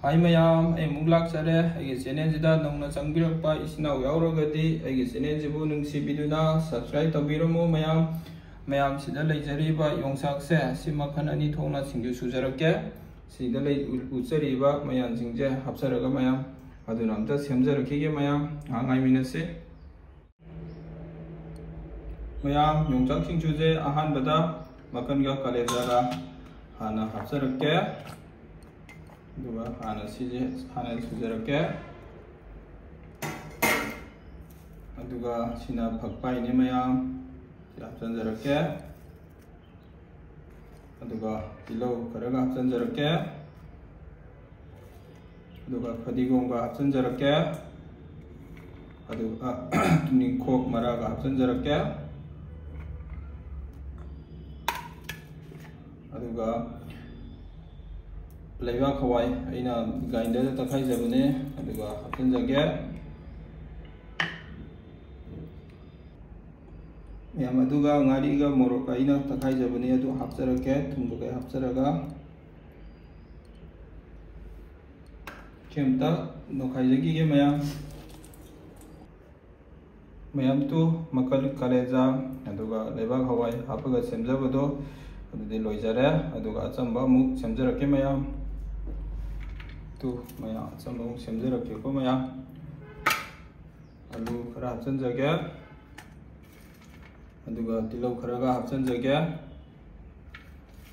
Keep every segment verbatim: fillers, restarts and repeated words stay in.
ꯍꯥꯏ ꯃꯌꯥꯝ, ꯑꯩ ꯑꯃꯨꯛ ꯂꯥꯛꯆꯔꯦ꯫ ꯑꯩꯒꯤ ꯆꯦꯅꯦꯜꯁꯤꯗ ꯅꯧꯅ ꯆꯪꯕꯤꯔꯛꯄ ꯏꯆꯤꯟ ꯏꯅꯥꯎ ꯌꯥꯎꯔꯒꯗꯤ ꯑꯩꯒꯤ ꯆꯦꯅꯦꯜꯁꯤꯕꯨ ꯅꯨꯡꯁꯤꯕꯤꯗꯨꯅ ꯁꯕꯁꯀ꯭ꯔꯥꯏꯕ ꯇꯧꯕꯤꯔꯝꯃꯨ ꯃꯌꯥꯝ꯫ ꯃꯌꯥꯝꯁꯤꯗ ꯂꯩꯖꯔꯤꯕ ꯌꯣꯡꯆꯥꯛꯁꯦ ꯁꯤ ꯃꯈꯜ ꯑꯅꯤ ꯊꯣꯛꯅ ꯁꯤꯡꯖꯨ ꯁꯨꯖꯔꯛꯀꯦ꯫ ꯁꯤꯗ ꯂꯩ ꯎ- ꯎꯠꯆꯔꯤꯕ ꯃꯌꯥꯟꯁꯤꯡꯁꯦ ꯍꯥꯞꯆꯔꯒ ꯃꯌꯥꯝ, ꯑꯗꯨꯅ ꯑꯝꯇ ꯁꯦꯝꯖꯔꯛꯈꯤꯒꯦ ꯃꯌꯥꯝ, ꯉꯥꯏꯍꯥꯛ ꯉꯥꯏꯃꯤꯟꯅꯁꯤ꯫ ꯃꯌꯥꯝ, ꯌꯣꯡꯆꯥꯛ ꯁꯤꯡꯖꯨꯁꯦ ꯑꯍꯥꯟꯕꯗ ꯃꯀꯟꯒ ꯀꯥꯂꯦꯖꯥꯒ ꯍꯥꯟꯅ ꯍꯥꯞꯆꯔꯛꯀꯦ꯫ ꯑꯗꯨꯒ ꯍꯥꯟꯅ ꯁꯤꯁꯦ ꯍꯥꯟꯅ ꯁꯨꯖꯔꯛꯀꯦ꯫ ꯑꯗꯨꯒ ꯁꯤꯅ ꯐꯛꯄꯥꯏꯅꯦ ꯃꯌꯥꯝ, ꯁꯤ ꯍꯥꯞꯆꯤꯟꯖꯔꯛꯀꯦ꯫ ꯑꯗꯨꯒ ꯇꯤꯜꯍꯧ ꯈꯔꯒ ꯍꯥꯞꯆꯤꯟꯖꯔꯛꯀꯦ꯫ ꯑꯗꯨꯒ ꯐꯗꯤꯒꯣꯝꯒ ꯍꯥꯞꯆꯤꯟꯖꯔꯛꯀꯦ꯫ ꯑꯗꯨꯒ ꯇꯨꯅꯤꯡꯈꯣꯛ ꯃꯔꯥꯒ ꯍꯥꯞꯆꯤꯟꯖꯔꯛꯀꯦ꯫ ꯑꯗꯨꯒ ꯂꯩꯕꯥꯛ ꯍꯋꯥꯏ ꯑꯩꯅ ꯒ꯭ꯔꯥꯏꯟꯗꯔꯗ ꯇꯛꯈꯥꯏꯖꯕꯅꯦ, ꯑꯗꯨꯒ ꯍꯥꯞꯆꯤꯟꯖꯒꯦ꯫ ꯃꯌꯥꯝ, ꯑꯗꯨꯒ ꯉꯥꯔꯤꯒ ꯃꯣꯔꯣꯛꯀ ꯑꯩꯅ ꯇꯛꯈꯥꯏꯖꯕꯅꯦ, ꯑꯗꯨ ꯍꯥꯞꯆꯔꯛꯀꯦ꯫ ꯊꯨꯝ ꯀꯩꯀꯩ ꯍꯥꯞꯆꯔꯒ ꯁꯤ ꯑꯝꯇ ꯅꯣꯏꯈꯥꯏꯖꯈꯤꯒꯦ ꯃꯌꯥꯝ꯫ ꯃꯌꯥꯝ, ꯇꯨ ꯃꯀꯜ ꯀꯥꯂꯦꯖꯥ ꯑꯗꯨꯒ ꯂꯩꯕꯥꯛ ꯍꯋꯥꯏ ꯍꯥꯞꯄꯒ ꯁꯦꯝꯖꯕꯗꯣ ꯑꯗꯨꯗꯤ ꯂꯣꯏꯖꯔꯦ꯫ ꯑꯗꯨꯒ ꯑꯆꯝꯕ ꯑꯃꯨꯛ ꯁꯦꯝꯖꯔꯛꯀꯦ ꯃꯌꯥꯝ꯫ ꯇꯨ ꯃꯌꯥꯝ, ꯑꯆꯝꯕ ꯑꯃꯨꯛ ꯁꯦꯝꯖꯔꯛꯀꯦꯀꯣ ꯃꯌꯥꯝ꯫ ꯑꯂꯨ ꯈꯔ ꯍꯥꯞꯆꯤꯟꯖꯒꯦ꯫ ꯑꯗꯨꯒ ꯇꯤꯜꯍꯧ ꯈꯔꯒ ꯍꯥꯞꯆꯤꯟꯖꯒꯦ꯫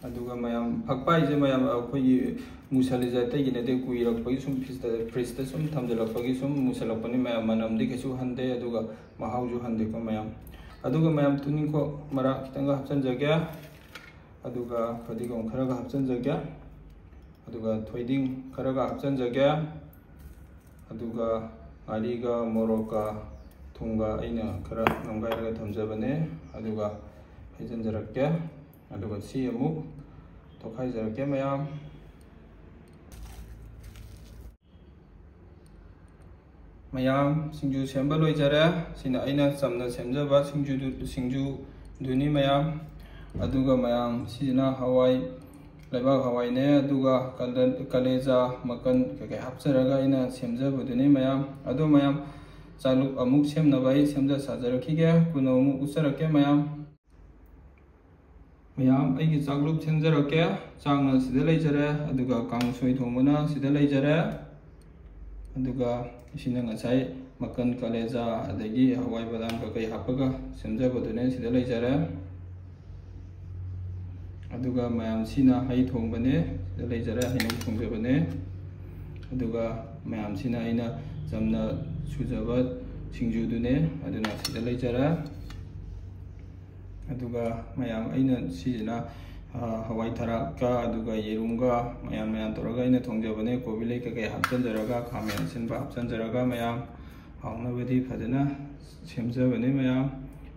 ꯑꯗꯨꯒ ꯃꯌꯥꯝ, ꯐꯛꯄꯥꯏꯁꯦ ꯃꯌꯥꯝ ꯑꯩꯈꯣꯏꯒꯤ ꯃꯨꯁꯜꯂꯤꯁꯦ ꯑꯇꯩꯒꯤ ꯅꯠꯇꯦ, ꯀꯨꯏꯔꯛꯄꯒꯤ ꯁꯨꯝ ꯐ꯭ꯔꯤꯖꯇ, ꯐ꯭ꯔꯤꯖꯇ ꯁꯨꯝ ꯊꯝꯖꯤꯜꯂꯛꯄꯒꯤ ꯁꯨꯝ ꯃꯨꯁꯜꯂꯛꯄꯅꯤ ꯃꯌꯥꯝ, ꯃꯅꯝꯗꯤ ꯀꯩꯁꯨ ꯍꯟꯗꯦ꯫ ꯑꯗꯨꯒ ꯃꯍꯥꯎꯁꯨ ꯍꯟꯗꯦꯀꯣ ꯃꯌꯥꯝ꯫ ꯑꯗꯨꯒ ꯃꯌꯥꯝ, ꯇꯨꯅꯤꯡꯈꯣꯛ ꯃꯔꯥ ꯈꯤꯇꯪꯒ ꯍꯥꯞꯆꯤꯟꯖꯒꯦ꯫ ꯑꯗꯨꯒ ꯐꯗꯤꯒꯣꯝ ꯈꯔꯒ ꯍꯥꯞꯆꯤꯟꯖꯒꯦ꯫ ꯑꯗꯨꯒ ꯊꯣꯏꯗꯤꯡ ꯈꯔꯒ ꯍꯥꯞꯆꯤꯟꯖꯒꯦ꯫ ꯑꯗꯨꯒ ꯉꯥꯔꯤꯒ ꯃꯣꯔꯣꯛꯀ ꯊꯨꯝꯒ ꯑꯩꯅ ꯈꯔ ꯅꯝꯒꯥꯏꯔꯒ ꯊꯝꯖꯕꯅꯦ꯫ ꯑꯗꯨꯒ ꯍꯩꯖꯤꯟꯖꯔꯛꯀꯦ꯫ ꯑꯗꯨꯒ ꯁꯤ ꯑꯃꯨꯛ ꯇꯣꯠꯈꯥꯏꯖꯔꯛꯀꯦ ꯃꯌꯥꯝ꯫ ꯃꯌꯥꯝ, ꯁꯤꯡꯖꯨ ꯁꯦꯝꯕ ꯂꯣꯏꯖꯔꯦ꯫ ꯁꯤꯅ ꯑꯩꯅ ꯆꯝꯅ ꯁꯦꯝꯖꯕ ꯁꯤꯡꯖꯨꯗꯨ, ꯁꯤꯡꯖꯨꯗꯨꯅꯤ ꯃꯌꯥꯝ꯫ ꯑꯗꯨꯒ ꯃꯌꯥꯝ, ꯁꯤꯁꯤꯅ ꯍꯋꯥꯏ, ꯂꯩꯕꯥꯛ ꯍꯋꯥꯏꯅꯦ, ꯑꯗꯨꯒ ꯀꯂꯦꯖꯥ, ꯃꯀꯟ ꯀꯩꯀꯩ ꯍꯥꯞꯆꯔꯒ ꯑꯩꯅ ꯁꯦꯝꯖꯕꯗꯨꯅꯤ ꯃꯌꯥꯝ꯫ ꯑꯗꯣ ꯃꯌꯥꯝ, ꯆꯥꯛꯂꯨꯛ ꯑꯃꯨꯛ ꯁꯦꯝꯅꯕ ꯑꯩ ꯁꯦꯝꯖ ꯁꯥꯖꯔꯛꯈꯤꯒꯦ꯫ ꯀꯨꯟꯅ ꯑꯃꯨꯛ ꯎꯠꯆꯔꯛꯀꯦ ꯃꯌꯥꯝ꯫ ꯃꯌꯥꯝ, ꯑꯩꯒꯤ ꯆꯥꯛꯂꯨꯛ ꯁꯦꯝꯖꯔꯛꯀꯦ꯫ ꯆꯥꯛꯅ ꯁꯤꯗ ꯂꯩꯖꯔꯦ, ꯑꯗꯨꯒ ꯀꯥꯡꯁꯣꯏ ꯊꯣꯡꯕꯅ ꯁꯤꯗ ꯂꯩꯖꯔꯦ, ꯑꯗꯨꯒ ꯁꯤꯅ ꯉꯁꯥꯏ ꯃꯀꯟ, ꯀꯂꯦꯖꯥ, ꯑꯗꯒꯤ ꯍꯋꯥꯏ ꯕꯗꯥꯝ ꯀꯩꯀꯩ ꯍꯥꯞꯄꯒ ꯁꯦꯝꯖꯕꯗꯨꯅꯦ ꯁꯤꯗ ꯂꯩꯖꯔꯦ꯫ ꯑꯗꯨꯒ ꯃꯌꯥꯝ, ꯁꯤꯅ ꯍꯩ ꯊꯣꯡꯕꯅꯦ, ꯁꯤꯗ ꯂꯩꯖꯔꯦ, ꯍꯩꯅꯧ ꯊꯣꯡꯖꯕꯅꯦ꯫ ꯑꯗꯨꯒ ꯃꯌꯥꯝꯁꯤꯅ ꯑꯩꯅ ꯆꯝꯅ ꯁꯨꯖꯕ ꯁꯤꯡꯖꯨꯗꯨꯅꯦ, ꯑꯗꯨꯅ ꯁꯤꯗ ꯂꯩꯖꯔꯦ꯫ ꯑꯗꯨꯒ ꯃꯌꯥꯝ, ꯑꯩꯅ ꯁꯤꯁꯤꯅ ꯍꯋꯥꯏ ꯊꯔꯥꯛꯀ ꯑꯗꯨꯒ ꯌꯦꯔꯨꯝꯒ ꯃꯌꯥꯝ ꯃꯌꯥꯝ ꯇꯧꯔꯒ ꯑꯩꯅ ꯊꯣꯡꯖꯕꯅꯦ꯫ ꯀꯣꯕꯤ ꯂꯩ ꯀꯩꯀꯩ ꯍꯥꯞꯆꯤꯟꯖꯔꯒ, ꯈꯥꯃꯦꯟ ꯑꯁꯤꯟꯕ ꯍꯥꯞꯆꯤꯟꯖꯔꯒ ꯃꯌꯥꯝ ꯍꯥꯎꯅꯕꯗꯤ ꯐꯖꯅ ꯁꯦꯝꯖꯕꯅꯦ ꯃꯌꯥꯝ꯫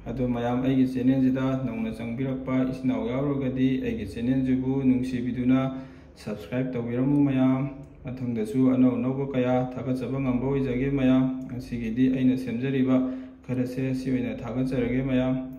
ꯑꯗꯣ ꯃꯌꯥꯝ, ꯑꯩꯒꯤ ꯆꯦꯅꯦꯜꯁꯤꯗ ꯅꯧꯅ ꯆꯪꯕꯤꯔꯛꯄ ꯏꯆꯤꯟ ꯏꯅꯥꯎ ꯌꯥꯎꯔꯒꯗꯤ ꯑꯩꯒꯤ ꯆꯦꯅꯦꯜꯁꯤꯕꯨ ꯅꯨꯡꯁꯤꯕꯤꯗꯨꯅ subscribe ꯇꯧꯕꯤꯔꯝꯃꯨ ꯃꯌꯥꯝ꯫ ꯃꯊꯪꯗꯁꯨ ꯑꯅꯧ ꯑꯅꯧꯕ ꯀꯌꯥ ꯊꯥꯒꯠꯆꯕ ꯉꯝꯕ ꯑꯣꯏꯖꯒꯦ ꯃꯌꯥꯝ꯫ ꯉꯁꯤꯒꯤꯗꯤ ꯑꯩꯅ ꯁꯦꯝꯖꯔꯤꯕ ꯈꯔꯁꯦ ꯁꯤ ꯑꯣꯏꯅ ꯊꯥꯒꯠꯆꯔꯒꯦ ꯃꯌꯥꯝ꯫